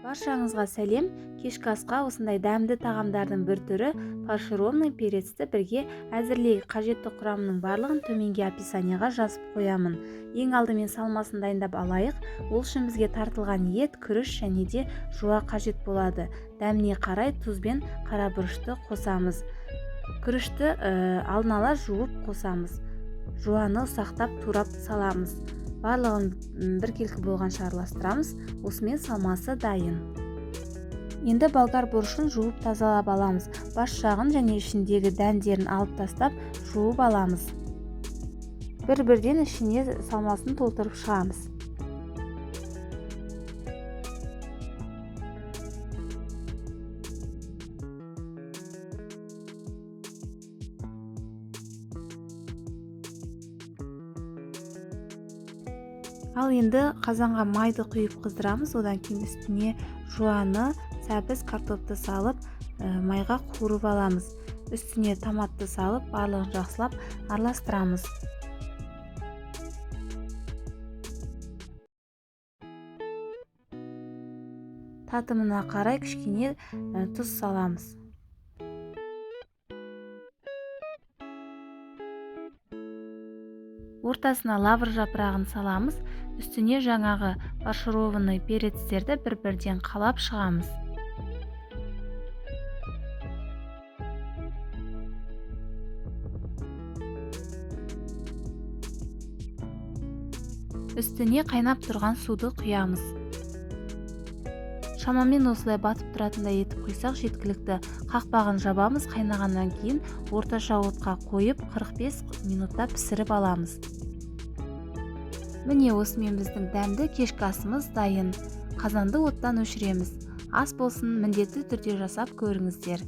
Баршаңызға сәлем. Кешкі асқа осындай дәмді тағамдардың бір түрі фаршированный перецті бірге әзірлейік. Қажетті құрамының барлығын төменге описанияға жазып қоямын. Ең алдымен салмасын дайындап алайық. Ол үшін бізге тартылған ет, күріш және де жуа қажет болады. Дәміне қарай тұз бен қара бұрышты қосамыз. Күрішті алдын ала жуып қосамыз. Жуаны ұсақтап турап саламыз. Барлығын біркелкі болғанша араластырамыз. Осымен салмасы дайын. Енді болгар бұрышын жуып тазалап аламыз. Бас жағын және ішіндегі дәндерін алып тастап жуып аламыз. Бір-бірден ішіне салмасын толтырып шығамыз. Ал енді қазанға майды құйып қыздырамыз. Одан кейін үстіне жуаны, сәбіз, картопты салып, майға қуырып аламыз. Үстіне томатты салып, барлығын жақсылап араластырамыз. Татымына қарай кішкене тұз саламыз. Ортасына лавр жапырағын саламыз. Үстіне жаңағы фаршированный перецтерді бір-бірден қалап шығамыз. Үстіне қайнап тұрған суды құямыз. Шамамен осылай батып тұратындай етіп құйсақ жеткілікті. Қақпағын жабамыз. Қайнағаннан кейін орташа отқа қойып 45 минутта пісіріп аламыз. Міне, осымен біздің дәмді кешкі асымыз дайын. Қазанды оттан өшіреміз. Ас болсын, міндетті түрде жасап көріңіздер.